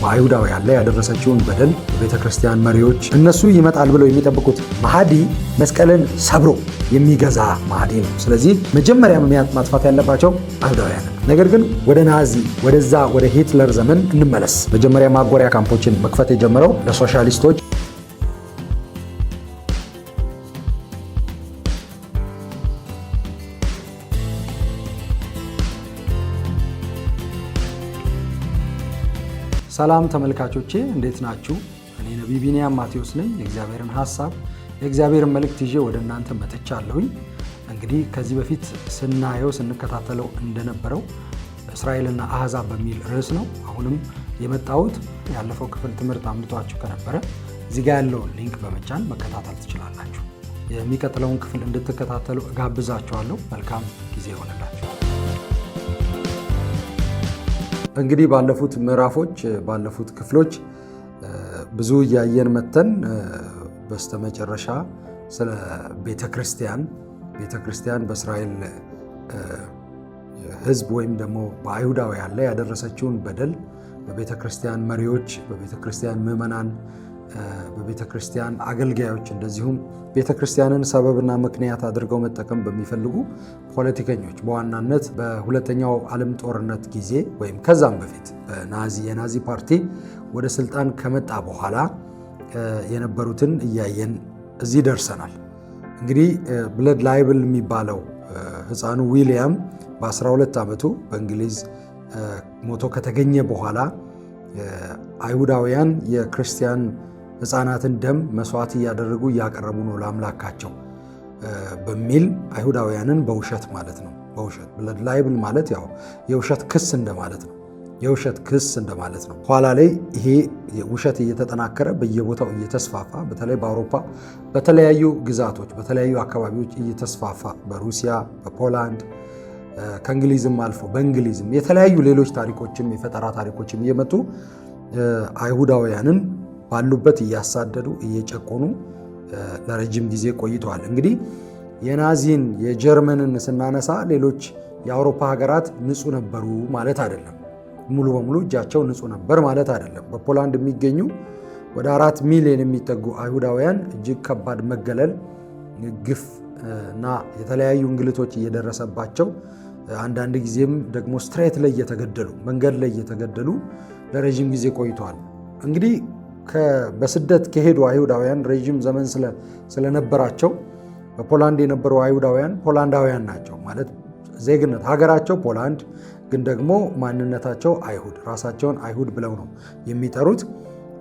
በአይሁዳውያን ላይ ያደረሰችውን በደል የቤተ ክርስቲያን መሪዎች እነሱ ይመጣል ብለው የሚጠብቁት ማህዲ መስቀልን ሰብሮ የሚገዛ ማህዲ ነው። ስለዚህ መጀመሪያ ማጥፋት ያለባቸው አይሁዳውያን። ነገር ግን ወደ ናዚ ወደዛ ወደ ሂትለር ዘመን እንመለስ። መጀመሪያ ማጎሪያ ካምፖችን መክፈት የጀመረው ለሶሻሊስቶች። ሰላም ተመልካቾቼ፣ እንዴት ናችሁ? እኔ ነቢይ ቢንያም ማቴዎስ ነኝ። የእግዚአብሔርን ሀሳብ፣ የእግዚአብሔርን መልእክት ይዤ ወደ እናንተ መጥቻለሁኝ። እንግዲህ ከዚህ በፊት ስናየው ስንከታተለው እንደነበረው እስራኤልና አሕዛብ በሚል ርዕስ ነው። አሁንም የመጣሁት ያለፈው ክፍል ትምህርት አምልጧችሁ ከነበረ እዚህ ጋ ያለውን link በመጫን መከታተል ትችላላችሁ። የሚቀጥለውን ክፍል እንድትከታተሉ እጋብዛችኋለሁ። መልካም ጊዜ ይሆንላችሁ። እንግዲህ ባለፉት ምዕራፎች፣ ባለፉት ክፍሎች ብዙ እያየን መተን በስተመጨረሻ ስለ ቤተክርስቲያን፣ ቤተክርስቲያን በእስራኤል ሕዝብ ወይም ደግሞ በአይሁዳውያን ላይ ያደረሰችውን በደል በቤተክርስቲያን መሪዎች፣ በቤተክርስቲያን ምዕመናን፣ በቤተክርስቲያን አገልጋዮች እንደዚሁም ቤተክርስቲያንን ሰበብና ምክንያት አድርገው መጠቀም በሚፈልጉ ፖለቲከኞች በዋናነት በሁለተኛው ዓለም ጦርነት ጊዜ ወይም ከዛም በፊት በናዚ የናዚ ፓርቲ ወደ ስልጣን ከመጣ በኋላ የነበሩትን እያየን እዚህ ደርሰናል። እንግዲህ blood libel የሚባለው ህፃኑ ዊሊያም በ12 ዓመቱ በእንግሊዝ ሞቶ ከተገኘ በኋላ አይሁዳውያን የክርስቲያን ህፃናትን ደም መስዋዕት እያደረጉ እያቀረቡ ነው ለአምላካቸው በሚል አይሁዳውያንን በውሸት ማለት ነው። በውሸት blood libel ማለት ያው የውሸት ክስ እንደማለት ነው። የውሸት ክስ እንደማለት ነው። ኋላ ላይ ይሄ ውሸት እየተጠናከረ በየቦታው እየተስፋፋ በተለይ በአውሮፓ በተለያዩ ግዛቶች፣ በተለያዩ አካባቢዎች እየተስፋፋ በሩሲያ፣ በፖላንድ፣ ከእንግሊዝም አልፎ በእንግሊዝም የተለያዩ ሌሎች ታሪኮችም የፈጠራ ታሪኮችም እየመጡ አይሁዳውያንን ባሉበት እያሳደዱ እየጨቆኑ ለረጅም ጊዜ ቆይተዋል። እንግዲህ የናዚን የጀርመንን ስናነሳ ሌሎች የአውሮፓ ሀገራት ንጹህ ነበሩ ማለት አይደለም። ሙሉ በሙሉ እጃቸው ንጹህ ነበር ማለት አይደለም። በፖላንድ የሚገኙ ወደ 4 ሚሊዮን የሚጠጉ አይሁዳውያን እጅግ ከባድ መገለል፣ ግፍ እና የተለያዩ እንግልቶች እየደረሰባቸው አንዳንድ ጊዜም ደግሞ street ላይ እየተገደሉ፣ መንገድ ላይ እየተገደሉ ለረዥም ጊዜ ቆይተዋል። እንግዲህ በስደት ከሄዱ አይሁዳውያን ረዥም ዘመን ስለነበራቸው በፖላንድ የነበሩ አይሁዳውያን ፖላንዳውያን ናቸው፣ ማለት ዜግነት ሀገራቸው ፖላንድ ግን ደግሞ ማንነታቸው አይሁድ፣ ራሳቸውን አይሁድ ብለው ነው የሚጠሩት።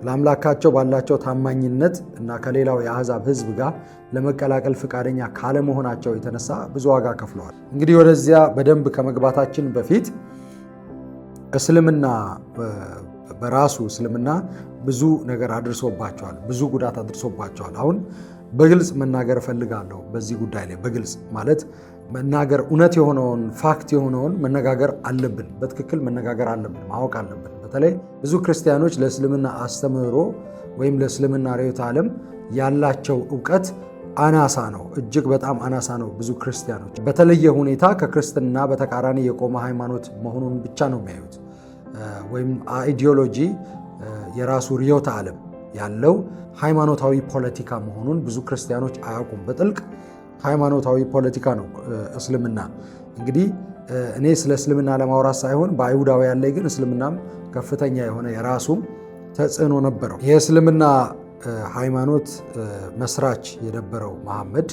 ለአምላካቸው ባላቸው ታማኝነት እና ከሌላው የአሕዛብ ሕዝብ ጋር ለመቀላቀል ፈቃደኛ ካለመሆናቸው የተነሳ ብዙ ዋጋ ከፍለዋል። እንግዲህ ወደዚያ በደንብ ከመግባታችን በፊት እስልምና በራሱ እስልምና ብዙ ነገር አድርሶባቸዋል፣ ብዙ ጉዳት አድርሶባቸዋል። አሁን በግልጽ መናገር እፈልጋለሁ በዚህ ጉዳይ ላይ። በግልጽ ማለት መናገር እውነት የሆነውን፣ fact የሆነውን መነጋገር አለብን። በትክክል መነጋገር አለብን፣ ማወቅ አለብን። በተለይ ብዙ ክርስቲያኖች ለእስልምና አስተምህሮ ወይም ለእስልምና ርዕዮተ ዓለም ያላቸው እውቀት አናሳ ነው፣ እጅግ በጣም አናሳ ነው። ብዙ ክርስቲያኖች በተለየ ሁኔታ ከክርስትና በተቃራኒ የቆመ ሃይማኖት መሆኑን ብቻ ነው የሚያዩት። ወይም ideology የራሱ ርዕዮተ ዓለም ያለው ሃይማኖታዊ ፖለቲካ መሆኑን ብዙ ክርስቲያኖች አያውቁም። በጥልቅ ሃይማኖታዊ ፖለቲካ ነው እስልምና። እንግዲህ እኔ ስለ እስልምና ለማውራት ሳይሆን በአይሁዳውያን ላይ ግን እስልምናም ከፍተኛ የሆነ የራሱ ተጽዕኖ ነበረው። የእስልምና ሃይማኖት መስራች የነበረው መሐመድ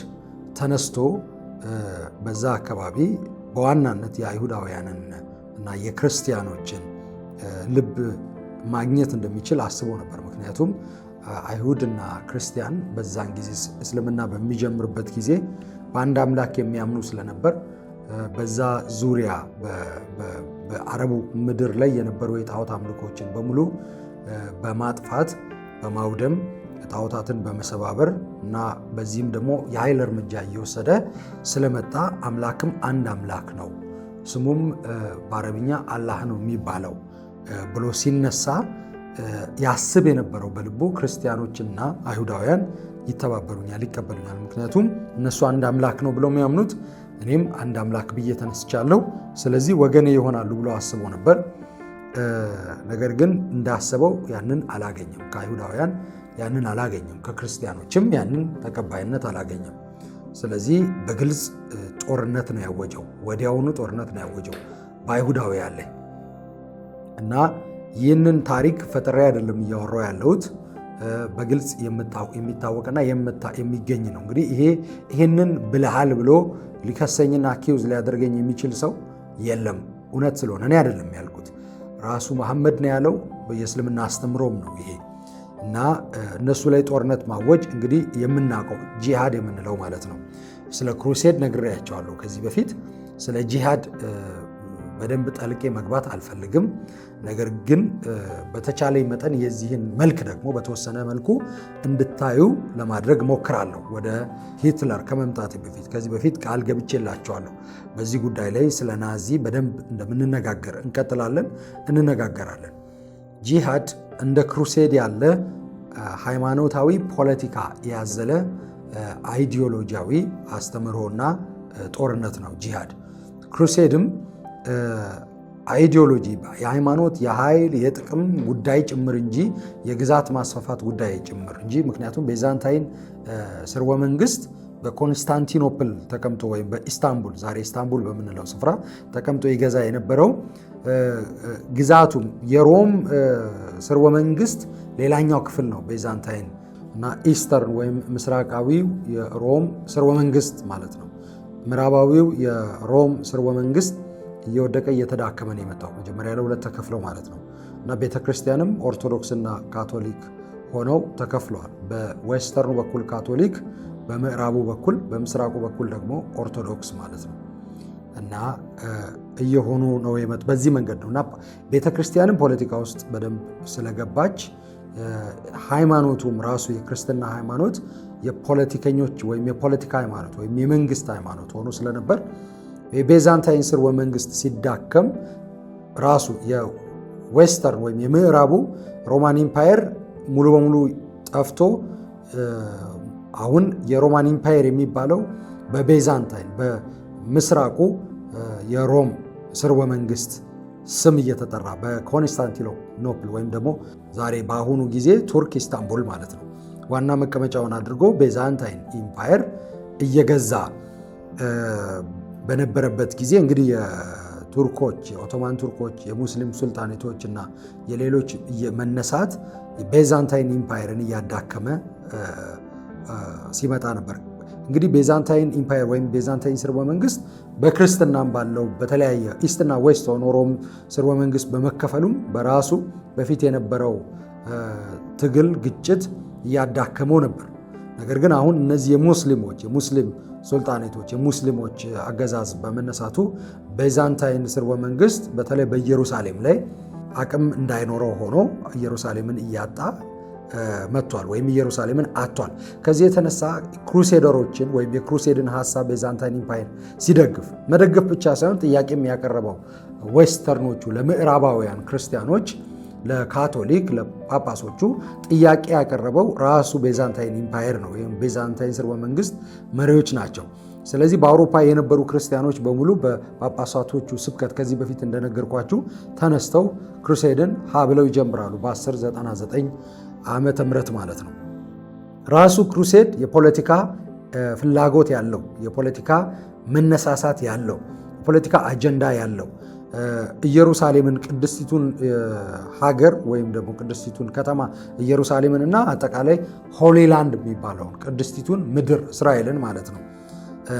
ተነስቶ በዛ አካባቢ በዋናነት የአይሁዳውያንን እና የክርስቲያኖችን ልብ ማግኘት እንደሚችል አስቦ ነበር። ምክንያቱም አይሁድና ክርስቲያን በዛን ጊዜ እስልምና በሚጀምርበት ጊዜ በአንድ አምላክ የሚያምኑ ስለነበር በዛ ዙሪያ በአረቡ ምድር ላይ የነበሩ የጣዖት አምልኮችን በሙሉ በማጥፋት፣ በማውደም፣ ጣዖታትን በመሰባበር እና በዚህም ደግሞ የኃይል እርምጃ እየወሰደ ስለመጣ አምላክም አንድ አምላክ ነው፣ ስሙም በአረብኛ አላህ ነው የሚባለው ብሎ ሲነሳ ያስብ የነበረው በልቡ ክርስቲያኖችና አይሁዳውያን ይተባበሩኛል፣ ይቀበሉኛል። ምክንያቱም እነሱ አንድ አምላክ ነው ብለው የሚያምኑት እኔም አንድ አምላክ ብዬ ተነስቻለሁ፣ ስለዚህ ወገኔ ይሆናሉ ብሎ አስቦ ነበር። ነገር ግን እንዳሰበው ያንን አላገኘም። ከአይሁዳውያን ያንን አላገኘም። ከክርስቲያኖችም ያንን ተቀባይነት አላገኘም። ስለዚህ በግልጽ ጦርነት ነው ያወጀው። ወዲያውኑ ጦርነት ነው ያወጀው በአይሁዳውያን ላይ። እና ይህንን ታሪክ ፈጥሬ አይደለም እያወራሁ ያለሁት፣ በግልጽ የሚታወቅና የሚገኝ ነው። እንግዲህ ይሄንን ብለሃል ብሎ ሊከሰኝና accuse ሊያደርገኝ የሚችል ሰው የለም። እውነት ስለሆነ እኔ አይደለም ያልኩት፣ ራሱ መሐመድ ነው ያለው። የእስልምና አስተምሮም ነው ይሄ። እና እነሱ ላይ ጦርነት ማወጅ እንግዲህ የምናውቀው ጂሃድ የምንለው ማለት ነው። ስለ crusade ነግሬያቸዋለሁ ከዚህ በፊት። ስለ ጂሃድ በደንብ ጠልቄ መግባት አልፈልግም። ነገር ግን በተቻለኝ መጠን የዚህን መልክ ደግሞ በተወሰነ መልኩ እንድታዩ ለማድረግ ሞክራለሁ። ወደ ሂትለር ከመምጣቴ በፊት ከዚህ በፊት ቃል ገብቼላቸዋለሁ። በዚህ ጉዳይ ላይ ስለ ናዚ በደንብ እንደምንነጋገር እንቀጥላለን፣ እንነጋገራለን። ጂሃድ እንደ crusade ያለ ሃይማኖታዊ ፖለቲካ ያዘለ አይዲዮሎጂያዊ አስተምህሮና ጦርነት ነው ጂሃድ። Crusade ም ideology፣ የሃይማኖት፣ የኃይል፣ የጥቅም ጉዳይ ጭምር እንጂ፣ የግዛት ማስፋፋት ጉዳይ ጭምር እንጂ። ምክንያቱም ቤዛንታይን ስርወ መንግስት በኮንስታንቲኖፕል ተቀምጦ ወይም በኢስታንቡል፣ ዛሬ ኢስታንቡል በምንለው ስፍራ ተቀምጦ ይገዛ የነበረው ግዛቱም የሮም ስርወ መንግስት ሌላኛው ክፍል ነው ቤዛንታይን እና eastern ወይም ምስራቃዊው የሮም ስርወ መንግስት ማለት ነው። ምዕራባዊው የሮም ስርወ መንግስት እየወደቀ እየተዳከመ ነው የመጣው። መጀመሪያ ለሁለት ተከፍለው ማለት ነው። እና ቤተክርስቲያንም ኦርቶዶክስና ካቶሊክ ሆነው ተከፍለዋል። በ western ኑ በኩል ካቶሊክ፣ በምዕራቡ በኩል፣ በምስራቁ በኩል ደግሞ ኦርቶዶክስ ማለት ነው። እና እየሆኑ ነው የመጡ በዚህ መንገድ ነው። እና ቤተክርስቲያንም ፖለቲካ ውስጥ በደንብ ስለገባች፣ ሃይማኖቱም ራሱ የክርስትና ሃይማኖት የፖለቲከኞች ወይም የፖለቲካ ሃይማኖት ወይም የመንግስት ሃይማኖት ሆኖ ስለነበር፣ የቤዛንታይን ስርወ መንግስት ሲዳከም ራሱ የ western ወይም የምዕራቡ Roman Empire ሙሉ በሙሉ ጠፍቶ አሁን የ Roman Empire የሚባለው በቤዛንታይን፣ በምስራቁ የሮም ስርወ መንግስት ስም እየተጠራ፣ በኮንስታንቲኖፕል ወይም ደግሞ ዛሬ በአሁኑ ጊዜ ቱርክ ኢስታንቡል ማለት ነው፣ ዋና መቀመጫውን አድርጎ Byzantine Empire እየገዛ በነበረበት ጊዜ እንግዲህ የቱርኮች፣ የኦቶማን ቱርኮች፣ የሙስሊም ሱልጣኔቶች እና የሌሎች መነሳት Byzantine Empire ን እያዳከመ ሲመጣ ነበር። እንግዲህ Byzantine Empire ወይም ቤዛንታይን ስርወ መንግስት በክርስትናም ባለው በተለያየ east ና west ሆኖ ሮም ስርወ መንግስት በመከፈሉም በራሱ በፊት የነበረው ትግል፣ ግጭት እያዳከመው ነበር። ነገር ግን አሁን እነዚህ የሙስሊሞች፣ የሙስሊም ሱልጣኔቶች፣ የሙስሊሞች አገዛዝ በመነሳቱ ቤዛንታይን ስርወ መንግስት በተለይ በኢየሩሳሌም ላይ አቅም እንዳይኖረው ሆኖ ኢየሩሳሌምን እያጣ መጥቷል ወይም ኢየሩሳሌምን አጥቷል። ከዚህ የተነሳ crusader ኦችን ወይም የ crusade ን ሀሳብ Byzantine Empire ሲደግፍ፣ መደገፍ ብቻ ሳይሆን ጥያቄም ያቀረበው western ኖቹ ለምዕራባውያን ክርስቲያኖች፣ ለካቶሊክ፣ ለጳጳሶቹ ጥያቄ ያቀረበው ራሱ Byzantine Empire ነው፣ ወይም ቤዛንታይን ስርወ መንግስት መሪዎች ናቸው። ስለዚህ በአውሮፓ የነበሩ ክርስቲያኖች በሙሉ በጳጳሳቶቹ ስብከት ከዚህ በፊት እንደነገርኳችሁ ተነስተው crusade ን ሀ ብለው ይጀምራሉ በ1099 ዓመተ ምህረት ማለት ነው። ራሱ crusade የፖለቲካ ፍላጎት ያለው፣ የፖለቲካ መነሳሳት ያለው፣ የፖለቲካ አጀንዳ ያለው፣ ኢየሩሳሌምን፣ ቅድስቲቱን ሀገር ወይም ደግሞ ቅድስቲቱን ከተማ ኢየሩሳሌምን እና አጠቃላይ Holy Land የሚባለውን ቅድስቲቱን ምድር እስራኤልን ማለት ነው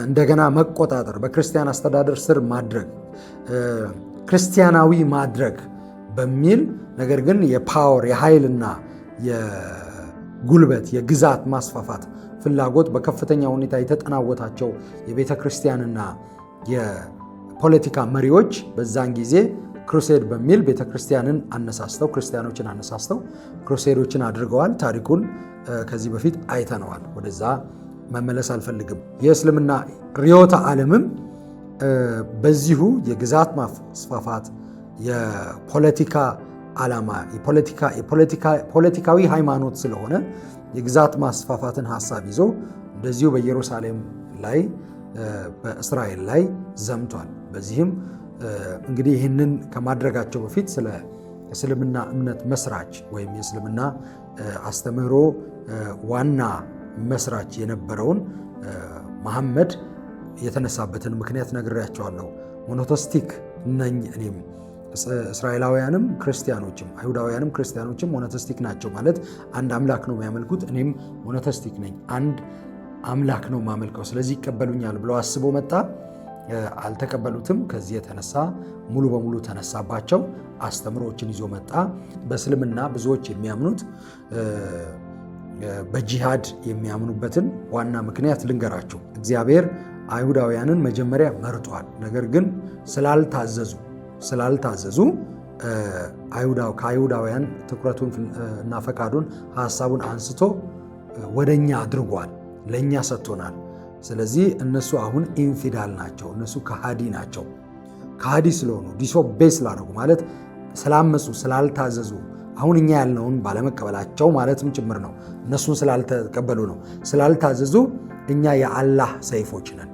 እንደገና መቆጣጠር፣ በክርስቲያን አስተዳደር ስር ማድረግ፣ ክርስቲያናዊ ማድረግ በሚል፣ ነገር ግን የ power፣ የኃይልና የጉልበት፣ የግዛት ማስፋፋት ፍላጎት በከፍተኛ ሁኔታ የተጠናወታቸው የቤተ ክርስቲያንና የፖለቲካ መሪዎች በዛን ጊዜ crusade በሚል ቤተ ክርስቲያንን አነሳስተው፣ ክርስቲያኖችን አነሳስተው crusade ኦችን አድርገዋል። ታሪኩን ከዚህ በፊት አይተነዋል። ወደዛ መመለስ አልፈልግም። የእስልምና ርዕዮተ ዓለምም በዚሁ የግዛት ማስፋፋት የፖለቲካ ዓላማ፣ ፖለቲካዊ ሃይማኖት ስለሆነ የግዛት ማስፋፋትን ሀሳብ ይዞ እንደዚሁ በኢየሩሳሌም ላይ፣ በእስራኤል ላይ ዘምቷል። በዚህም እንግዲህ ይህንን ከማድረጋቸው በፊት ስለ እስልምና እምነት መስራች ወይም የእስልምና አስተምህሮ ዋና መስራች የነበረውን መሐመድ የተነሳበትን ምክንያት ነግሬያቸዋለሁ። Monotheistic ነኝ እኔም። እስራኤላውያንም ክርስቲያኖችም አይሁዳውያንም ክርስቲያኖችም monotheistic ናቸው፣ ማለት አንድ አምላክ ነው የሚያመልኩት። እኔም monotheistic ነኝ፣ አንድ አምላክ ነው የማመልከው፣ ስለዚህ ይቀበሉኛል ብሎ አስቦ መጣ። አልተቀበሉትም። ከዚህ የተነሳ ሙሉ በሙሉ ተነሳባቸው። አስተምሮዎችን ይዞ መጣ። በእስልምና ብዙዎች የሚያምኑት በጂሃድ የሚያምኑበትን ዋና ምክንያት ልንገራችሁ። እግዚአብሔር አይሁዳውያንን መጀመሪያ መርጧል። ነገር ግን ስላልታዘዙ ከአይሁዳውያን ትኩረቱን እና ፈቃዱን ሀሳቡን አንስቶ ወደኛ አድርጓል፣ ለእኛ ሰጥቶናል። ስለዚህ እነሱ አሁን infidel ናቸው። እነሱ ከሃዲ ናቸው። ከሃዲ ስለሆኑ disobey ስላደረጉ ማለት ስላመፁ፣ ስላልታዘዙ አሁን እኛ ያልነውን ባለመቀበላቸው ማለትም ጭምር ነው። እነሱን ስላልተቀበሉ ነው። ስላልታዘዙ እኛ የአላህ ሰይፎች ነን፣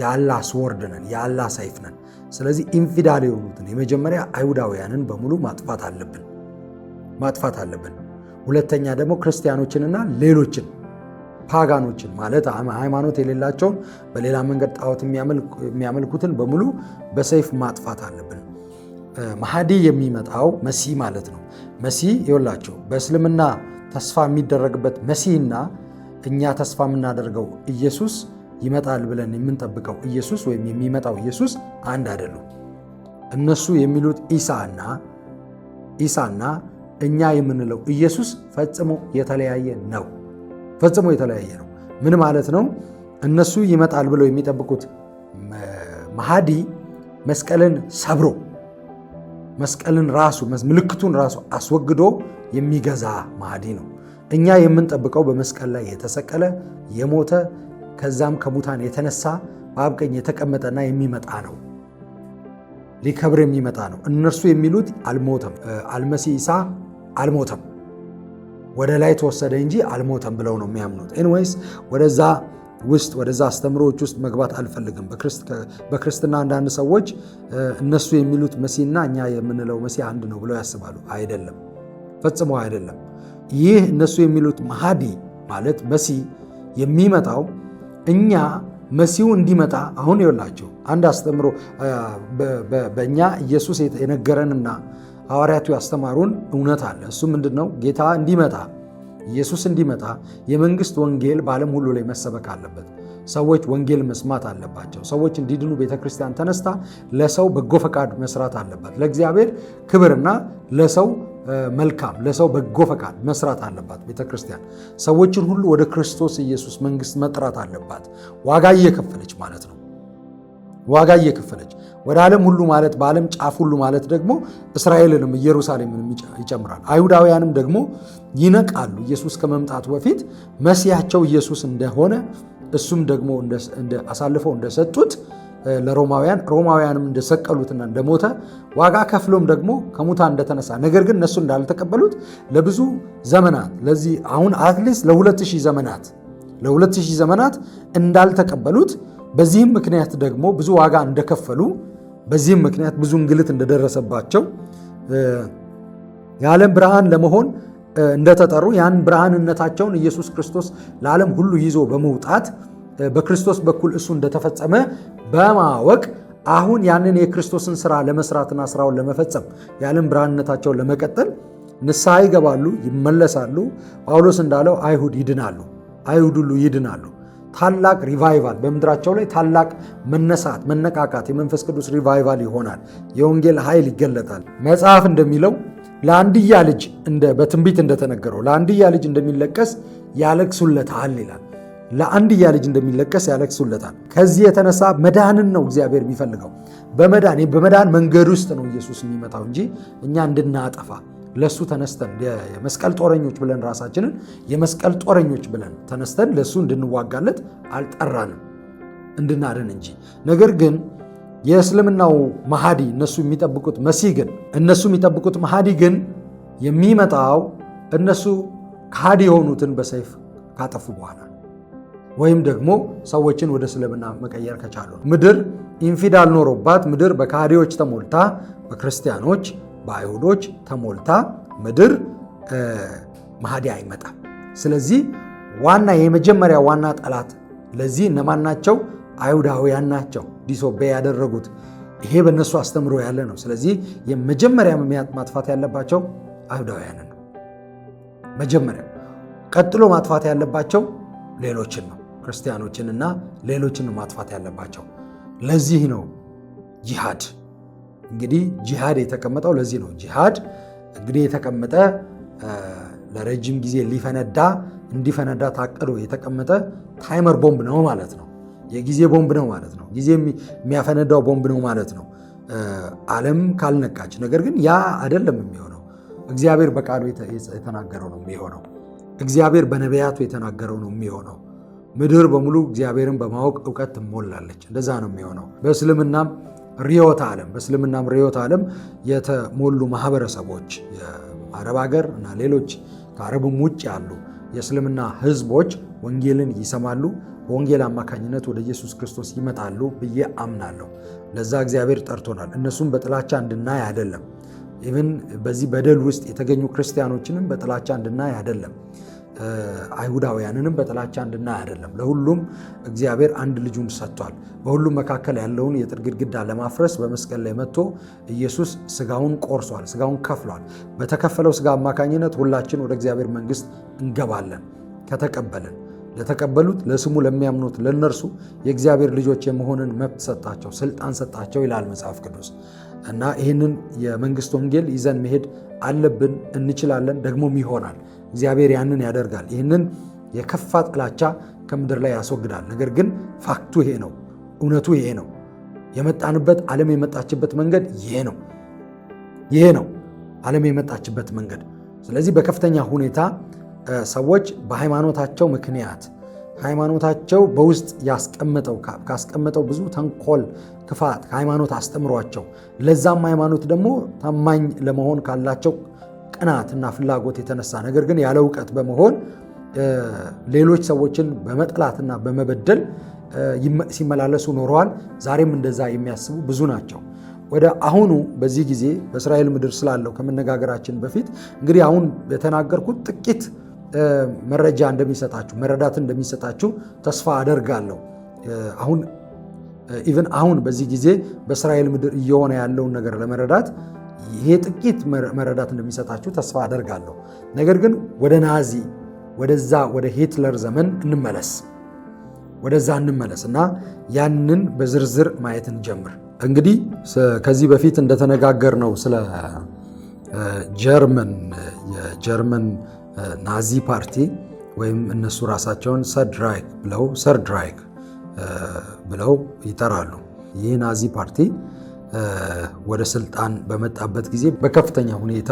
የአላህ sword ነን፣ የአላህ ሰይፍ ነን። ስለዚህ infidel የሆኑትን የመጀመሪያ አይሁዳውያንን በሙሉ ማጥፋት አለብን ማጥፋት አለብን። ሁለተኛ ደግሞ ክርስቲያኖችንና ሌሎችን pagan ኦችን ማለት ሃይማኖት የሌላቸውን በሌላ መንገድ ጣዖት የሚያመልኩትን በሙሉ በሰይፍ ማጥፋት አለብን። መሃዲ የሚመጣው መሲህ ማለት ነው። መሲህ ይኸውላችሁ በእስልምና ተስፋ የሚደረግበት መሲህና እኛ ተስፋ የምናደርገው ኢየሱስ ይመጣል ብለን የምንጠብቀው ኢየሱስ ወይም የሚመጣው ኢየሱስ አንድ አይደሉም። እነሱ የሚሉት ኢሳና እኛ የምንለው ኢየሱስ ፈጽሞ የተለያየ ነው። ፈጽሞ የተለያየ ነው። ምን ማለት ነው? እነሱ ይመጣል ብለው የሚጠብቁት መሃዲ መስቀልን ሰብሮ መስቀልን ራሱ ምልክቱን ራሱ አስወግዶ የሚገዛ መሃዲ ነው። እኛ የምንጠብቀው በመስቀል ላይ የተሰቀለ የሞተ ከዛም ከሙታን የተነሳ በአብ ቀኝ የተቀመጠና የሚመጣ ነው። ሊከብር የሚመጣ ነው። እነርሱ የሚሉት አልሞተም፣ አልመሲህ ኢሳ አልሞተም፣ ወደ ላይ ተወሰደ እንጂ አልሞተም ብለው ነው የሚያምኑት። Anyways ወደዛ ውስጥ ወደዛ አስተምሮዎች ውስጥ መግባት አልፈልግም። በክርስትና አንዳንድ ሰዎች እነሱ የሚሉት መሲህና እኛ የምንለው መሲህ አንድ ነው ብለው ያስባሉ። አይደለም፣ ፈጽሞ አይደለም። ይህ እነሱ የሚሉት መሃዲ ማለት መሲህ የሚመጣው እኛ መሲሁ እንዲመጣ አሁን ይኸውላችሁ አንድ አስተምሮ በእኛ ኢየሱስ የነገረንና ሐዋርያቱ ያስተማሩን እውነት አለ። እሱ ምንድን ነው? ጌታ እንዲመጣ ኢየሱስ እንዲመጣ የመንግስት ወንጌል በዓለም ሁሉ ላይ መሰበክ አለበት። ሰዎች ወንጌል መስማት አለባቸው። ሰዎች እንዲድኑ ቤተክርስቲያን ተነስታ ለሰው በጎ ፈቃድ መስራት አለባት። ለእግዚአብሔር ክብርና ለሰው መልካም ለሰው በጎ ፈቃድ መስራት አለባት። ቤተክርስቲያን ሰዎችን ሁሉ ወደ ክርስቶስ ኢየሱስ መንግስት መጥራት አለባት። ዋጋ እየከፈለች ማለት ነው። ዋጋ እየከፈለች ወደ ዓለም ሁሉ ማለት በዓለም ጫፍ ሁሉ ማለት ደግሞ እስራኤልንም ኢየሩሳሌምንም ይጨምራል። አይሁዳውያንም ደግሞ ይነቃሉ። ኢየሱስ ከመምጣቱ በፊት መሲያቸው ኢየሱስ እንደሆነ እሱም ደግሞ አሳልፈው እንደሰጡት ለሮማውያን ሮማውያንም እንደሰቀሉትና እንደሞተ ዋጋ ከፍሎም ደግሞ ከሙታን እንደተነሳ ነገር ግን እነሱ እንዳልተቀበሉት ለብዙ ዘመናት ለዚህ አሁን at least ለ2000 ዘመናት ለ2000 ዘመናት እንዳልተቀበሉት፣ በዚህም ምክንያት ደግሞ ብዙ ዋጋ እንደከፈሉ፣ በዚህም ምክንያት ብዙ እንግልት እንደደረሰባቸው፣ የዓለም ብርሃን ለመሆን እንደተጠሩ፣ ያን ብርሃንነታቸውን ኢየሱስ ክርስቶስ ለዓለም ሁሉ ይዞ በመውጣት በክርስቶስ በኩል እሱ እንደተፈጸመ በማወቅ አሁን ያንን የክርስቶስን ስራ ለመስራትና ስራውን ለመፈጸም የዓለም ብርሃንነታቸውን ለመቀጠል ንስሐ ይገባሉ፣ ይመለሳሉ። ጳውሎስ እንዳለው አይሁድ ይድናሉ፣ አይሁድ ሁሉ ይድናሉ። ታላቅ revival በምድራቸው ላይ ታላቅ መነሳት፣ መነቃቃት፣ የመንፈስ ቅዱስ revival ይሆናል። የወንጌል ኃይል ይገለጣል። መጽሐፍ እንደሚለው ለአንድያ ልጅ በትንቢት እንደተነገረው ለአንድያ ልጅ እንደሚለቀስ ያለቅሱለታል ይላል። ለአንድያ ልጅ እንደሚለቀስ ያለቅሱለታል። ከዚህ የተነሳ መዳንን ነው እግዚአብሔር የሚፈልገው። በመዳን መንገድ ውስጥ ነው ኢየሱስ የሚመጣው እንጂ እኛ እንድናጠፋ ለሱ ተነስተን የመስቀል ጦረኞች ብለን ራሳችንን የመስቀል ጦረኞች ብለን ተነስተን ለሱ እንድንዋጋለት አልጠራንም፣ እንድናድን እንጂ። ነገር ግን የእስልምናው መሃዲ እነሱ የሚጠብቁት መሲህ ግን እነሱ የሚጠብቁት መሃዲ ግን የሚመጣው እነሱ ከሃዲ የሆኑትን በሰይፍ ካጠፉ በኋላ ወይም ደግሞ ሰዎችን ወደ እስልምና መቀየር ከቻሉ። ምድር infidel ኖሮባት ምድር በከሃዲዎች ተሞልታ በክርስቲያኖች፣ በአይሁዶች ተሞልታ ምድር መሃዲ አይመጣም። ስለዚህ ዋና የመጀመሪያ ዋና ጠላት ለዚህ እነማን ናቸው? አይሁዳውያን ናቸው። Disobey ያደረጉት ይሄ በእነሱ አስተምሮ ያለ ነው። ስለዚህ የመጀመሪያ ማጥፋት ያለባቸው አይሁዳውያንን ነው። መጀመሪያ ቀጥሎ ማጥፋት ያለባቸው ሌሎችን ነው፣ ክርስቲያኖችንና ሌሎችን ነው ማጥፋት ያለባቸው። ለዚህ ነው ጂሃድ እንግዲህ ጂሃድ የተቀመጠው ለዚህ ነው። ጂሃድ እንግዲህ የተቀመጠ ለረጅም ጊዜ ሊፈነዳ እንዲፈነዳ ታቅዶ የተቀመጠ timer bomb ነው ማለት ነው። የጊዜ ቦምብ ነው ማለት ነው። ጊዜ የሚያፈነዳው ቦምብ ነው ማለት ነው። ዓለም ካልነቃች። ነገር ግን ያ አይደለም የሚሆነው። እግዚአብሔር በቃሉ የተናገረው ነው የሚሆነው። እግዚአብሔር በነቢያቱ የተናገረው ነው የሚሆነው። ምድር በሙሉ እግዚአብሔርን በማወቅ እውቀት ትሞላለች። እንደዛ ነው የሚሆነው። በእስልምናም ርዕዮተ ዓለም የተሞሉ ማህበረሰቦች፣ የአረብ ሀገር እና ሌሎች ከአረብም ውጭ ያሉ የእስልምና ህዝቦች ወንጌልን ይሰማሉ። በወንጌል አማካኝነት ወደ ኢየሱስ ክርስቶስ ይመጣሉ ብዬ አምናለሁ። ለዛ እግዚአብሔር ጠርቶናል። እነሱም በጥላቻ እንድናይ አይደለም። Even በዚህ በደል ውስጥ የተገኙ ክርስቲያኖችንም በጥላቻ እንድናይ አይደለም። አይሁዳውያንንም በጥላቻ እንድናይ አይደለም። ለሁሉም እግዚአብሔር አንድ ልጁን ሰጥቷል። በሁሉም መካከል ያለውን የጥል ግድግዳ ለማፍረስ በመስቀል ላይ መጥቶ ኢየሱስ ስጋውን ቆርሷል፣ ስጋውን ከፍሏል። በተከፈለው ስጋ አማካኝነት ሁላችን ወደ እግዚአብሔር መንግስት እንገባለን ከተቀበልን። ለተቀበሉት፣ ለስሙ ለሚያምኑት ለእነርሱ የእግዚአብሔር ልጆች የመሆንን መብት ሰጣቸው፣ ስልጣን ሰጣቸው ይላል መጽሐፍ ቅዱስ። እና ይህንን የመንግስት ወንጌል ይዘን መሄድ አለብን። እንችላለን፣ ደግሞም ይሆናል። እግዚአብሔር ያንን ያደርጋል። ይህንን የከፋ ጥላቻ ከምድር ላይ ያስወግዳል። ነገር ግን fact ኡ ይሄ ነው፣ እውነቱ ይሄ ነው። የመጣንበት፣ ዓለም የመጣችበት መንገድ ይሄ ነው። ይሄ ነው ዓለም የመጣችበት መንገድ። ስለዚህ በከፍተኛ ሁኔታ ሰዎች በሃይማኖታቸው ምክንያት፣ ሃይማኖታቸው በውስጥ ያስቀመጠው ካስቀመጠው ብዙ ተንኮል፣ ክፋት፣ ከሃይማኖት አስተምሯቸው፣ ለዛም ሃይማኖት ደግሞ ታማኝ ለመሆን ካላቸው ቅናትና ፍላጎት የተነሳ፣ ነገር ግን ያለ እውቀት በመሆን ሌሎች ሰዎችን በመጥላትና በመበደል ሲመላለሱ ኖረዋል። ዛሬም እንደዛ የሚያስቡ ብዙ ናቸው። ወደ አሁኑ በዚህ ጊዜ በእስራኤል ምድር ስላለው ከመነጋገራችን በፊት እንግዲህ አሁን የተናገርኩት ጥቂት መረጃ እንደሚሰጣችሁ፣ መረዳት እንደሚሰጣችሁ ተስፋ አደርጋለሁ። አሁን even አሁን በዚህ ጊዜ በእስራኤል ምድር እየሆነ ያለውን ነገር ለመረዳት ይሄ ጥቂት መረዳት እንደሚሰጣችሁ ተስፋ አደርጋለሁ። ነገር ግን ወደ ናዚ፣ ወደዛ ወደ ሂትለር ዘመን እንመለስ፣ ወደዛ እንመለስ እና ያንን በዝርዝር ማየት እንጀምር። እንግዲህ ከዚህ በፊት እንደተነጋገርነው ስለ ጀርመን፣ የጀርመን ናዚ ፓርቲ ወይም እነሱ ራሳቸውን Third Reich ብለው ይጠራሉ። ይህ ናዚ ፓርቲ ወደ ስልጣን በመጣበት ጊዜ በከፍተኛ ሁኔታ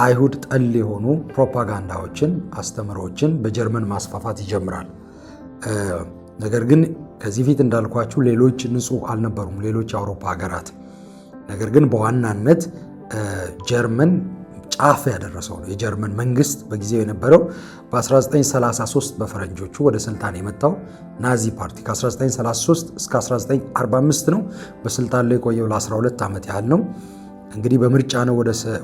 አይሁድ ጠል የሆኑ ፕሮፓጋንዳዎችን፣ አስተምሮችን በጀርመን ማስፋፋት ይጀምራል። ነገር ግን ከዚህ ፊት እንዳልኳችሁ ሌሎች ንጹህ አልነበሩም፣ ሌሎች የአውሮፓ ሀገራት። ነገር ግን በዋናነት ጀርመን ጫፍ ያደረሰው ነው። የጀርመን መንግስት በጊዜው የነበረው በ1933 በፈረንጆቹ ወደ ስልጣን የመጣው ናዚ ፓርቲ ከ1933 እስከ 1945 ነው በስልጣን ላይ የቆየው፣ ለ12 ዓመት ያህል ነው። እንግዲህ በምርጫ ነው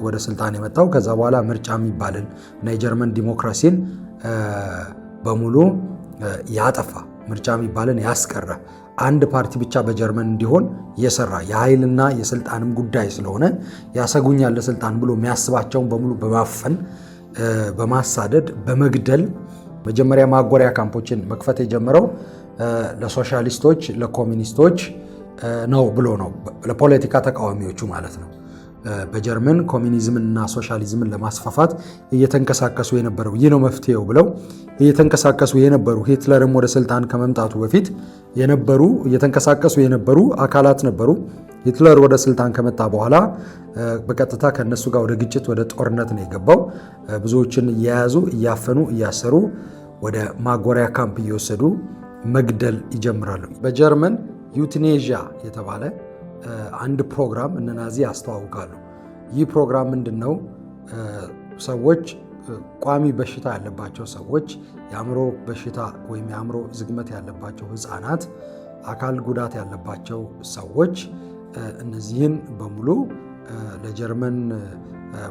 ወደ ስልጣን የመጣው። ከዛ በኋላ ምርጫ የሚባልን እና የጀርመን ዲሞክራሲን በሙሉ ያጠፋ፣ ምርጫ የሚባልን ያስቀረ፣ አንድ ፓርቲ ብቻ በጀርመን እንዲሆን የሰራ፣ የኃይልና የስልጣንም ጉዳይ ስለሆነ ያሰጉኛል ለስልጣን ብሎ የሚያስባቸውን በሙሉ በማፈን፣ በማሳደድ፣ በመግደል መጀመሪያ ማጎሪያ ካምፖችን መክፈት የጀመረው ለሶሻሊስቶች፣ ለኮሚኒስቶች ነው ብሎ ነው፣ ለፖለቲካ ተቃዋሚዎቹ ማለት ነው። በጀርመን ኮሚኒዝምንና ሶሻሊዝምን ለማስፋፋት እየተንቀሳቀሱ የነበረው፣ ይህ ነው መፍትሄው ብለው እየተንቀሳቀሱ የነበሩ፣ ሂትለርም ወደ ስልጣን ከመምጣቱ በፊት የነበሩ፣ እየተንቀሳቀሱ የነበሩ አካላት ነበሩ። ሂትለር ወደ ስልጣን ከመጣ በኋላ በቀጥታ ከእነሱ ጋር ወደ ግጭት፣ ወደ ጦርነት ነው የገባው። ብዙዎችን እየያዙ፣ እያፈኑ፣ እያሰሩ፣ ወደ ማጎሪያ ካምፕ እየወሰዱ መግደል ይጀምራሉ። በጀርመን euthanasia የተባለ አንድ ፕሮግራም እነ ናዚ ያስተዋውቃሉ። ይህ ፕሮግራም ምንድን ነው? ሰዎች፣ ቋሚ በሽታ ያለባቸው ሰዎች፣ የአእምሮ በሽታ ወይም የአእምሮ ዝግመት ያለባቸው ህፃናት፣ አካል ጉዳት ያለባቸው ሰዎች፣ እነዚህን በሙሉ ለጀርመን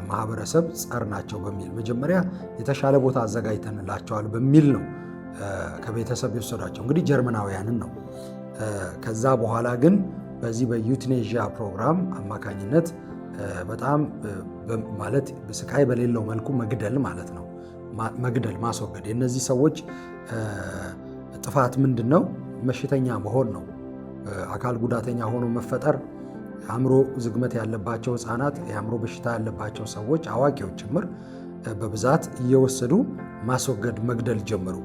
ማህበረሰብ ጸር ናቸው በሚል መጀመሪያ የተሻለ ቦታ አዘጋጅተንላቸዋል በሚል ነው ከቤተሰብ የወሰዷቸው፣ እንግዲህ ጀርመናውያንን ነው። ከዛ በኋላ ግን በዚህ በ euthanasia ፕሮግራም አማካኝነት በጣም ማለት ስቃይ በሌለው መልኩ መግደል ማለት ነው። መግደል፣ ማስወገድ። የእነዚህ ሰዎች ጥፋት ምንድን ነው? በሽተኛ መሆን ነው። አካል ጉዳተኛ ሆኖ መፈጠር፣ አእምሮ ዝግመት ያለባቸው ህፃናት፣ የአእምሮ በሽታ ያለባቸው ሰዎች፣ አዋቂዎች ጭምር በብዛት እየወሰዱ ማስወገድ፣ መግደል ጀመሩ።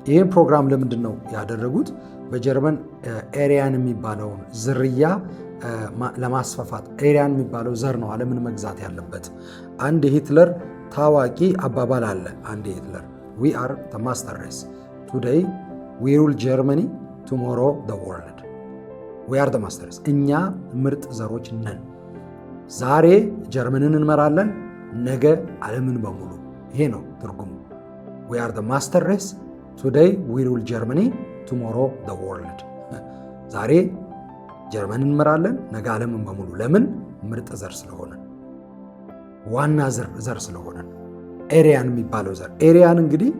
ይህን ፕሮግራም ለምንድን ነው ያደረጉት? በጀርመን Aryan የሚባለውን ዝርያ ለማስፋፋት። Aryan የሚባለው ዘር ነው ዓለምን መግዛት ያለበት። አንድ የሂትለር ታዋቂ አባባል አለ። አንድ ሂትለር "We are the master race. Today we rule Germany, tomorrow the world. We are the master race." እኛ ምርጥ ዘሮች ነን። ዛሬ ጀርመንን እንመራለን፣ ነገ ዓለምን በሙሉ። ይሄ ነው ትርጉሙ። "We are the master race. Today we rule Germany, tomorrow the world." ዛሬ ጀርመንን እንመራለን፣ ነገ ዓለምን በሙሉ። ለምን? ምርጥ ዘር ስለሆንን፣ ዋና ዘር ስለሆንን፣ Aryan የሚባለው ዘር። Aryan እንግዲህ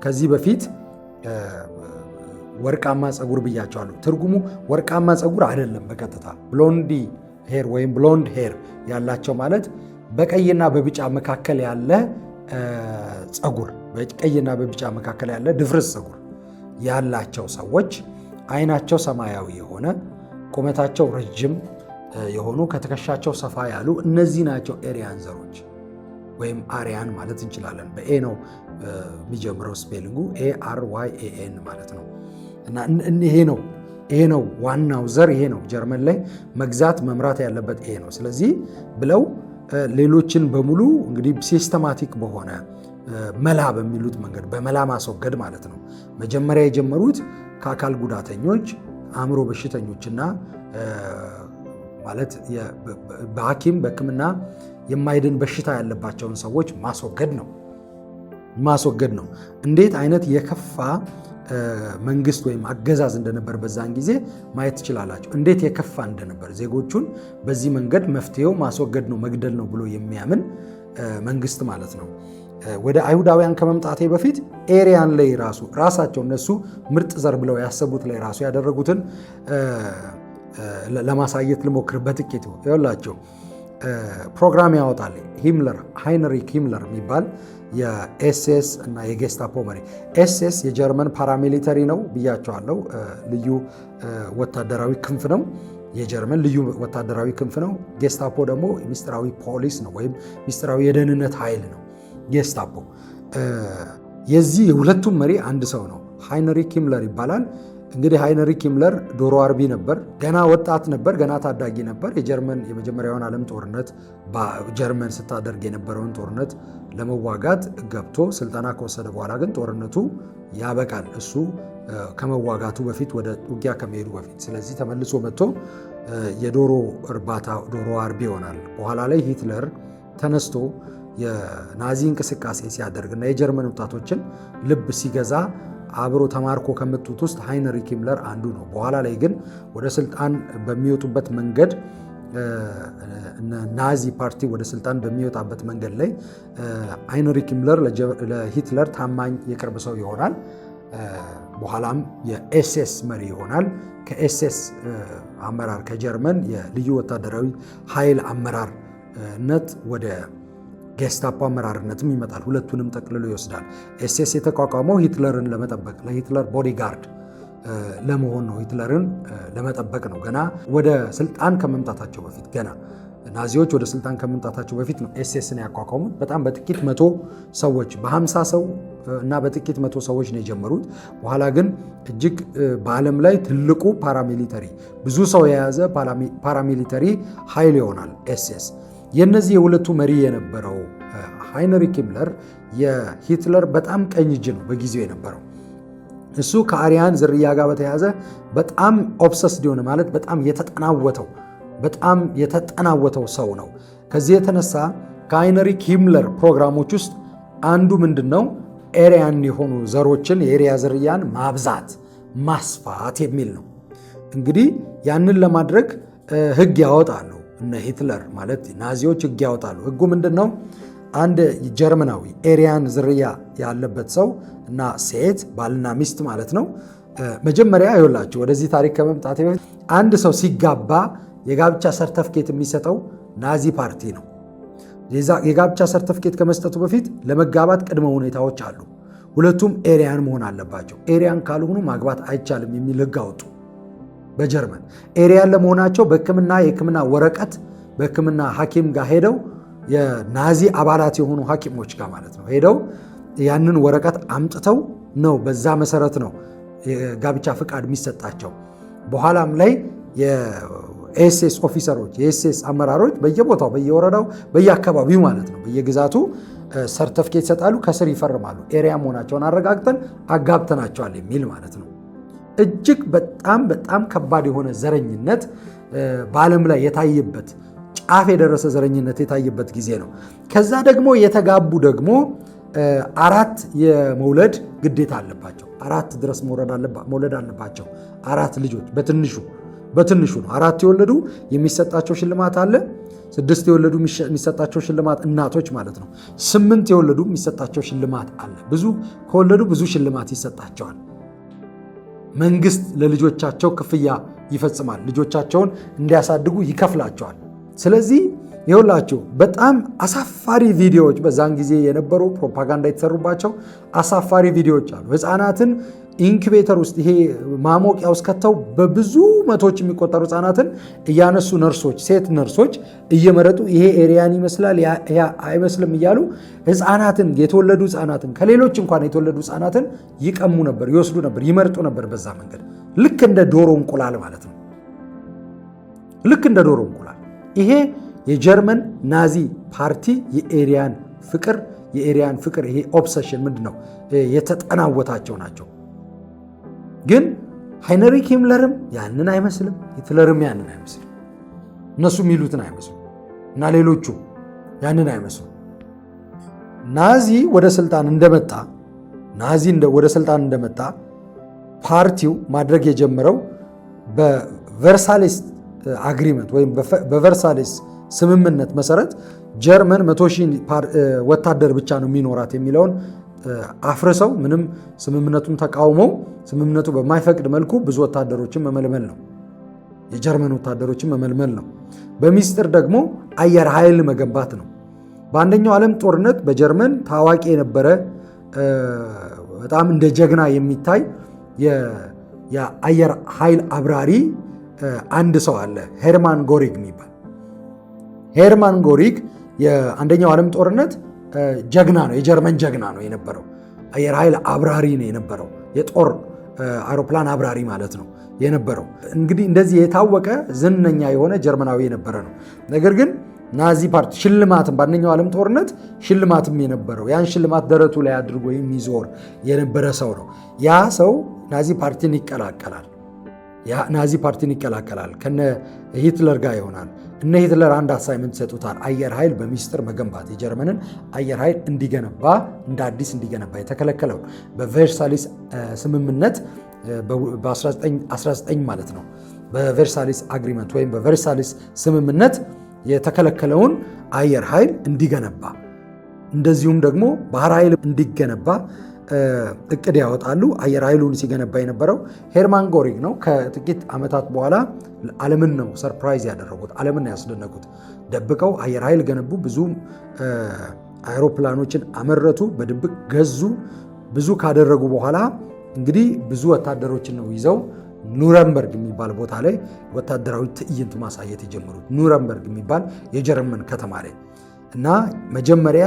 ከዚህ በፊት ወርቃማ ፀጉር ብያችኋለሁ። ትርጉሙ ወርቃማ ፀጉር አይደለም። በቀጥታ blondy hair ወይም blonde hair ያላቸው ማለት በቀይና በቢጫ መካከል ያለ ፀጉር፣ በቀይና በቢጫ መካከል ያለ ድፍርስ ፀጉር ያላቸው ሰዎች፣ አይናቸው ሰማያዊ የሆነ፣ ቁመታቸው ረጅም የሆኑ፣ ከትከሻቸው ሰፋ ያሉ፣ እነዚህ ናቸው Aryan ዘሮች ወይም Aryan ማለት እንችላለን። በ A ነው የሚጀምረው spelling ኡ፣ ARYAN ማለት ነው። እና ይሄ ነው ዋናው ዘር፣ ይሄ ነው ጀርመን ላይ መግዛት መምራት ያለበት ይሄ ነው። ስለዚህ ብለው ሌሎችን በሙሉ እንግዲህ systematic በሆነ መላ በሚሉት መንገድ በመላ ማስወገድ ማለት ነው። መጀመሪያ የጀመሩት ከአካል ጉዳተኞች፣ አእምሮ በሽተኞችና ማለት በሐኪም በሕክምና የማይድን በሽታ ያለባቸውን ሰዎች ማስወገድ ነው። እንዴት አይነት የከፋ መንግስት ወይም አገዛዝ እንደነበር በዛን ጊዜ ማየት ትችላላችሁ። እንዴት የከፋ እንደነበር፣ ዜጎቹን በዚህ መንገድ መፍትሄው ማስወገድ ነው፣ መግደል ነው ብሎ የሚያምን መንግስት ማለት ነው። ወደ አይሁዳውያን ከመምጣቴ በፊት Aryan ላይ ራሱ ራሳቸው እነሱ ምርጥ ዘር ብለው ያሰቡት ላይ ራሱ ያደረጉትን ለማሳየት ልሞክር በጥቂቱ። ይኸውላችሁ ፕሮግራም ያወጣል ሂምለር፣ ሃይንሪክ ሂምለር የሚባል የኤስኤስ እና የጌስታፖ መሪ። ኤስኤስ የጀርመን paramilitary ነው ብያችኋለሁ። ልዩ ወታደራዊ ክንፍ ነው። የጀርመን ልዩ ወታደራዊ ክንፍ ነው። ጌስታፖ ደግሞ ሚስጥራዊ ፖሊስ ነው ወይም ሚስጥራዊ የደህንነት ኃይል ነው። ጌስታፖ የዚህ የሁለቱም መሪ አንድ ሰው ነው። ሃይንሪክ ሂምለር ይባላል። እንግዲህ ሃይንሪክ ሂምለር ዶሮ አርቢ ነበር። ገና ወጣት ነበር። ገና ታዳጊ ነበር። የጀርመን የመጀመሪያውን ዓለም ጦርነት፣ ጀርመን ስታደርግ የነበረውን ጦርነት ለመዋጋት ገብቶ ስልጠና ከወሰደ በኋላ ግን ጦርነቱ ያበቃል፣ እሱ ከመዋጋቱ በፊት፣ ወደ ውጊያ ከመሄዱ በፊት። ስለዚህ ተመልሶ መጥቶ የዶሮ እርባታ፣ ዶሮ አርቢ ይሆናል። በኋላ ላይ ሂትለር ተነስቶ የናዚ እንቅስቃሴ ሲያደርግ እና የጀርመን ወጣቶችን ልብ ሲገዛ አብሮ ተማርኮ ከመጡት ውስጥ ሃይንሪክ ሂምለር አንዱ ነው። በኋላ ላይ ግን ወደ ስልጣን በሚወጡበት መንገድ፣ ናዚ ፓርቲ ወደ ስልጣን በሚወጣበት መንገድ ላይ ሃይንሪክ ሂምለር ለሂትለር ታማኝ የቅርብ ሰው ይሆናል። በኋላም የኤስኤስ መሪ ይሆናል። ከኤስኤስ አመራር፣ ከጀርመን የልዩ ወታደራዊ ኃይል አመራርነት ወደ ጌስታፖ አመራርነትም ይመጣል። ሁለቱንም ጠቅልሎ ይወስዳል። ኤስኤስ የተቋቋመው ሂትለርን ለመጠበቅ፣ ለሂትለር bodyguard ለመሆን ነው። ሂትለርን ለመጠበቅ ነው። ገና ወደ ስልጣን ከመምጣታቸው በፊት፣ ገና ናዚዎች ወደ ስልጣን ከመምጣታቸው በፊት ነው ኤስኤስን ያቋቋሙት። በጣም በጥቂት መቶ ሰዎች፣ በ50 ሰው እና በጥቂት መቶ ሰዎች ነው የጀመሩት። በኋላ ግን እጅግ በዓለም ላይ ትልቁ paramilitary፣ ብዙ ሰው የያዘ paramilitary ኃይል ይሆናል ኤስኤስ። የነዚህ የሁለቱ መሪ የነበረው ሃይንሪክ ሂምለር የሂትለር በጣም ቀኝ እጅ ነው በጊዜው የነበረው። እሱ ከ Aryan ዝርያ ጋር በተያያዘ በጣም obsessed የሆነ፣ ማለት በጣም የተጠናወተው ሰው ነው። ከዚህ የተነሳ ከሃይንሪክ ሂምለር ፕሮግራሞች ውስጥ አንዱ ምንድን ነው? Aryan የሆኑ ዘሮችን፣ የኤሪያ ዝርያን ማብዛት፣ ማስፋት የሚል ነው። እንግዲህ ያንን ለማድረግ ሕግ ያወጣሉ። እነ ሂትለር ማለት ናዚዎች ህግ ያወጣሉ። ህጉ ምንድን ነው? አንድ ጀርመናዊ ኤሪያን ዝርያ ያለበት ሰው እና ሴት፣ ባልና ሚስት ማለት ነው። መጀመሪያ ይኸውላችሁ፣ ወደዚህ ታሪክ ከመምጣቴ በፊት አንድ ሰው ሲጋባ የጋብቻ ሰርተፍኬት የሚሰጠው ናዚ ፓርቲ ነው። የጋብቻ ሰርተፍኬት ከመስጠቱ በፊት ለመጋባት ቅድመ ሁኔታዎች አሉ። ሁለቱም ኤሪያን መሆን አለባቸው። ኤሪያን ካልሆኑ ማግባት አይቻልም የሚል ህግ አወጡ በጀርመን። ኤሪያን ለመሆናቸው በሕክምና የሕክምና ወረቀት በሕክምና ሐኪም ጋር ሄደው፣ የናዚ አባላት የሆኑ ሐኪሞች ጋር ማለት ነው፣ ሄደው ያንን ወረቀት አምጥተው ነው፣ በዛ መሰረት ነው የጋብቻ ፍቃድ የሚሰጣቸው። በኋላም ላይ የ SS officer ኦች፣ የ SS አመራሮች በየቦታው፣ በየወረዳው፣ በየአካባቢው ማለት ነው፣ በየግዛቱ ሰርተፍኬት ይሰጣሉ፣ ከስር ይፈርማሉ። ኤሪያ መሆናቸውን አረጋግጠን አጋብተናቸዋል የሚል ማለት ነው። እጅግ በጣም በጣም ከባድ የሆነ ዘረኝነት በዓለም ላይ የታየበት፣ ጫፍ የደረሰ ዘረኝነት የታየበት ጊዜ ነው። ከዛ ደግሞ የተጋቡ ደግሞ አራት የመውለድ ግዴታ አለባቸው። አራት ድረስ መውለድ አለባቸው። አራት ልጆች በትንሹ በትንሹ ነው። አራት የወለዱ የሚሰጣቸው ሽልማት አለ። ስድስት የወለዱ የሚሰጣቸው ሽልማት፣ እናቶች ማለት ነው። ስምንት የወለዱ የሚሰጣቸው ሽልማት አለ። ብዙ ከወለዱ ብዙ ሽልማት ይሰጣቸዋል። መንግስት ለልጆቻቸው ክፍያ ይፈጽማል። ልጆቻቸውን እንዲያሳድጉ ይከፍላቸዋል። ስለዚህ ይኸውላችሁ በጣም አሳፋሪ ቪዲዮዎች፣ በዛን ጊዜ የነበሩ ፕሮፓጋንዳ የተሰሩባቸው አሳፋሪ ቪዲዮዎች አሉ። ህፃናትን incubator ውስጥ፣ ይሄ ማሞቂያ ውስጥ ከተው በብዙ መቶዎች የሚቆጠሩ ህፃናትን እያነሱ ነርሶች፣ ሴት ነርሶች እየመረጡ ይሄ ኤሪያን ይመስላል፣ አይመስልም እያሉ ህፃናትን፣ የተወለዱ ህፃናትን፣ ከሌሎች እንኳን የተወለዱ ህፃናትን ይቀሙ ነበር፣ ይወስዱ ነበር፣ ይመርጡ ነበር። በዛ መንገድ ልክ እንደ ዶሮ እንቁላል ማለት ነው። ልክ እንደ ዶሮ እንቁላል። ይሄ የጀርመን ናዚ ፓርቲ የኤሪያን ፍቅር ይሄ obsession ምንድን ነው የተጠናወታቸው ናቸው። ግን ሃይንሪክ ሂምለርም ያንን አይመስልም፣ ሂትለርም ያንን አይመስልም፣ እነሱ የሚሉትን አይመስሉም እና ሌሎቹ ያንን አይመስሉም። ናዚ ወደ ስልጣን እንደመጣ ፓርቲው ማድረግ የጀመረው በቨርሳሌስ agreement ወይም በቨርሳሌስ ስምምነት መሰረት ጀርመን 100,000 ወታደር ብቻ ነው የሚኖራት የሚለውን አፍርሰው፣ ምንም ስምምነቱን ተቃውመው፣ ስምምነቱ በማይፈቅድ መልኩ ብዙ ወታደሮችን መመልመል ነው። የጀርመን ወታደሮችን መመልመል ነው። በሚስጥር ደግሞ አየር ኃይል መገንባት ነው። በአንደኛው ዓለም ጦርነት በጀርመን ታዋቂ የነበረ፣ በጣም እንደ ጀግና የሚታይ የአየር ኃይል አብራሪ አንድ ሰው አለ፣ ሄርማን ጎሪግ የሚባል። ሄርማን ጎሪግ የአንደኛው ዓለም ጦርነት ጀግና ነው። የጀርመን ጀግና ነው የነበረው። አየር ኃይል አብራሪ ነው የነበረው። የጦር አውሮፕላን አብራሪ ማለት ነው የነበረው። እንግዲህ እንደዚህ የታወቀ ዝነኛ የሆነ ጀርመናዊ የነበረ ነው። ነገር ግን ናዚ ፓርቲ ሽልማትም፣ በአንደኛው ዓለም ጦርነት ሽልማትም የነበረው፣ ያን ሽልማት ደረቱ ላይ አድርጎ የሚዞር የነበረ ሰው ነው። ያ ሰው ናዚ ፓርቲን ይቀላቀላል። ያ ናዚ ፓርቲን ይቀላቀላል። ከነ ሂትለር ጋር ይሆናል። እነ ሂትለር አንድ assignment ይሰጡታል። አየር ኃይል በሚስጥር መገንባት፣ የጀርመንን አየር ኃይል እንዲገነባ፣ እንደ አዲስ እንዲገነባ፣ የተከለከለው በቬርሳሊስ ስምምነት በ1919 ማለት ነው። በቬርሳሊስ agreement ወይም በቬርሳሊስ ስምምነት የተከለከለውን አየር ኃይል እንዲገነባ፣ እንደዚሁም ደግሞ ባህር ኃይል እንዲገነባ እቅድ ያወጣሉ። አየር ኃይሉን ሲገነባ የነበረው ሄርማን ጎሪግ ነው። ከጥቂት ዓመታት በኋላ ዓለምን ነው surprise ያደረጉት፣ ዓለምን ነው ያስደነቁት። ደብቀው አየር ኃይል ገነቡ። ብዙ አይሮፕላኖችን አመረቱ፣ በድብቅ ገዙ። ብዙ ካደረጉ በኋላ እንግዲህ ብዙ ወታደሮችን ነው ይዘው ኑረምበርግ የሚባል ቦታ ላይ ወታደራዊ ትዕይንት ማሳየት የጀመሩት፣ ኑረምበርግ የሚባል የጀርመን ከተማ ላይ። እና መጀመሪያ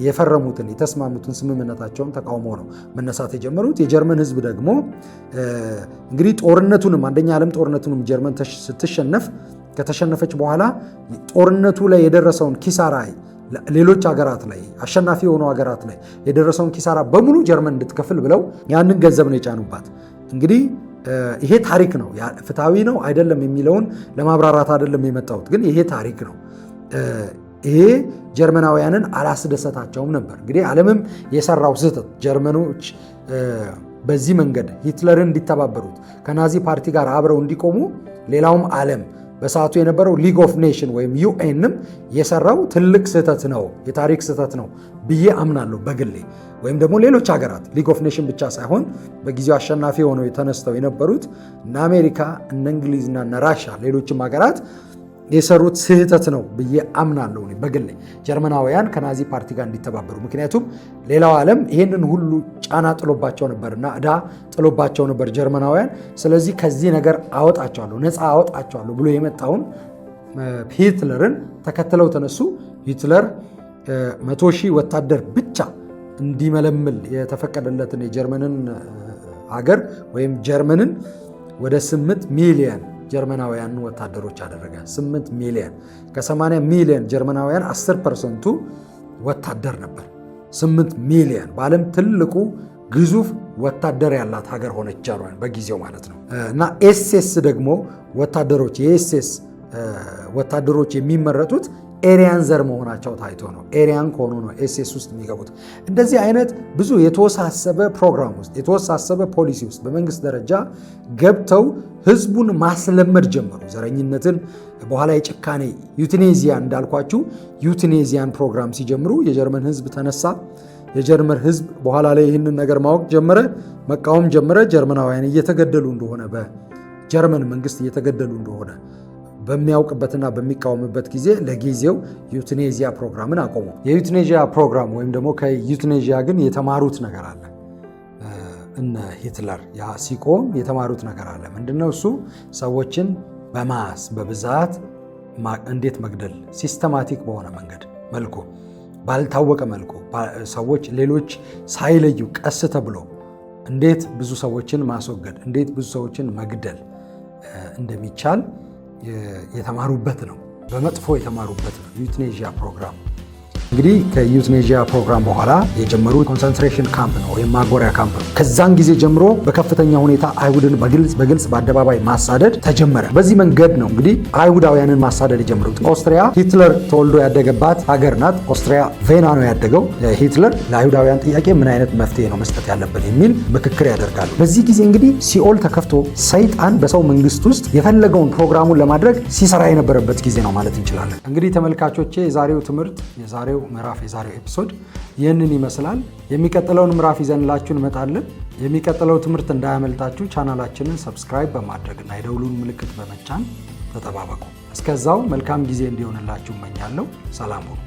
የፈረሙትን፣ የተስማሙትን ስምምነታቸውን ተቃውሞ ነው መነሳት የጀመሩት። የጀርመን ሕዝብ ደግሞ እንግዲህ ጦርነቱንም፣ አንደኛ ዓለም ጦርነቱንም ጀርመን ስትሸነፍ፣ ከተሸነፈች በኋላ ጦርነቱ ላይ የደረሰውን ኪሳራ፣ ሌሎች ሀገራት ላይ፣ አሸናፊ የሆኑ ሀገራት ላይ የደረሰውን ኪሳራ በሙሉ ጀርመን እንድትከፍል ብለው ያንን ገንዘብ ነው የጫኑባት። እንግዲህ ይሄ ታሪክ ነው። ፍትሐዊ ነው አይደለም የሚለውን ለማብራራት አይደለም የመጣሁት፣ ግን ይሄ ታሪክ ነው። ይሄ ጀርመናውያንን አላስደሰታቸውም ነበር። እንግዲህ ዓለምም የሰራው ስህተት ጀርመኖች በዚህ መንገድ ሂትለርን እንዲተባበሩት፣ ከናዚ ፓርቲ ጋር አብረው እንዲቆሙ ሌላውም ዓለም በሰዓቱ የነበረው League of Nation ወይም UN ም የሰራው ትልቅ ስህተት ነው፣ የታሪክ ስህተት ነው ብዬ አምናለሁ በግሌ። ወይም ደግሞ ሌሎች ሀገራት League of Nation ብቻ ሳይሆን በጊዜው አሸናፊ ሆነው ተነስተው የነበሩት እነ አሜሪካ፣ እነ እንግሊዝና እነ ራሻ ሌሎችም ሀገራት የሰሩት ስህተት ነው ብዬ አምናለሁ በግሌ፣ ጀርመናውያን ከናዚ ፓርቲ ጋር እንዲተባበሩ። ምክንያቱም ሌላው ዓለም ይህንን ሁሉ ጫና ጥሎባቸው ነበር እና ዕዳ ጥሎባቸው ነበር ጀርመናውያን። ስለዚህ ከዚህ ነገር አወጣቸዋለሁ፣ ነፃ አወጣቸዋለሁ ብሎ የመጣውን ሂትለርን ተከትለው ተነሱ። ሂትለር 100,000 ወታደር ብቻ እንዲመለምል የተፈቀደለትን የጀርመንን ሀገር ወይም ጀርመንን ወደ 8 ሚሊየን ጀርመናውያን ወታደሮች አደረገ። 8 ሚሊየን፣ ከ80 ሚሊየን ጀርመናውያን 10% ወታደር ነበር። 8 ሚሊየን በዓለም ትልቁ ግዙፍ ወታደር ያላት ሀገር ሆነች ጀርመን በጊዜው ማለት ነው። እና SS ደግሞ ወታደሮች፣ የ SS ወታደሮች የሚመረጡት Aryan ዘር መሆናቸው ታይቶ ነው። Aryan ከሆኑ ነው SS ውስጥ የሚገቡት። እንደዚህ አይነት ብዙ የተወሳሰበ ፕሮግራም ውስጥ፣ የተወሳሰበ ፖሊሲ ውስጥ በመንግስት ደረጃ ገብተው ህዝቡን ማስለመድ ጀመሩ ዘረኝነትን። በኋላ የጭካኔ euthanasia እንዳልኳችሁ euthanasia ን ፕሮግራም ሲጀምሩ የጀርመን ህዝብ ተነሳ። የጀርመን ህዝብ በኋላ ላይ ይህንን ነገር ማወቅ ጀመረ፣ መቃወም ጀመረ። ጀርመናውያን እየተገደሉ እንደሆነ፣ በጀርመን መንግስት እየተገደሉ እንደሆነ በሚያውቅበትና በሚቃወምበት ጊዜ ለጊዜው euthanasia ፕሮግራምን አቆሙ። የ euthanasia ፕሮግራም ወይም ደግሞ ከ euthanasia ግን የተማሩት ነገር አለ። እነ ሂትለር ያ ሲቆም የተማሩት ነገር አለ። ምንድነው እሱ? ሰዎችን በ mass በብዛት እንዴት መግደል systematic በሆነ መንገድ መልኩ፣ ባልታወቀ መልኩ፣ ሰዎች ሌሎች ሳይለዩ ቀስ ተብሎ እንዴት ብዙ ሰዎችን ማስወገድ፣ እንዴት ብዙ ሰዎችን መግደል እንደሚቻል የተማሩበት ነው። በመጥፎ የተማሩበት ነው euthanasia ፕሮግራም። እንግዲህ ከ euthanasia ፕሮግራም በኋላ የጀመሩት concentration camp ነው ወይም ማጎሪያ ካምፕ ነው። ከዛን ጊዜ ጀምሮ በከፍተኛ ሁኔታ አይሁድን በግልጽ በግልጽ በአደባባይ ማሳደድ ተጀመረ። በዚህ መንገድ ነው እንግዲህ አይሁዳውያንን ማሳደድ የጀመሩት። ኦስትሪያ ሂትለር ተወልዶ ያደገባት ሀገር ናት። ኦስትሪያ ቬና ነው ያደገው ሂትለር። ለአይሁዳውያን ጥያቄ ምን አይነት መፍትሄ ነው መስጠት ያለብን የሚል ምክክር ያደርጋሉ። በዚህ ጊዜ እንግዲህ ሲኦል ተከፍቶ ሰይጣን በሰው መንግስት ውስጥ የፈለገውን ፕሮግራሙን ለማድረግ ሲሰራ የነበረበት ጊዜ ነው ማለት እንችላለን። እንግዲህ ተመልካቾቼ፣ የዛሬው ትምህርት፣ የዛሬው ምዕራፍ፣ የዛሬው episode ይህንን ይመስላል። የሚቀጥለውን ምዕራፍ ይዘንላችሁ እንመጣለን። የሚቀጥለው ትምህርት እንዳያመልጣችሁ ቻናላችንን subscribe በማድረግና የደውሉን ምልክት በመጫን ተጠባበቁ። እስከዛው መልካም ጊዜ እንዲሆንላችሁ እመኛለሁ። ሰላም ሁኑ።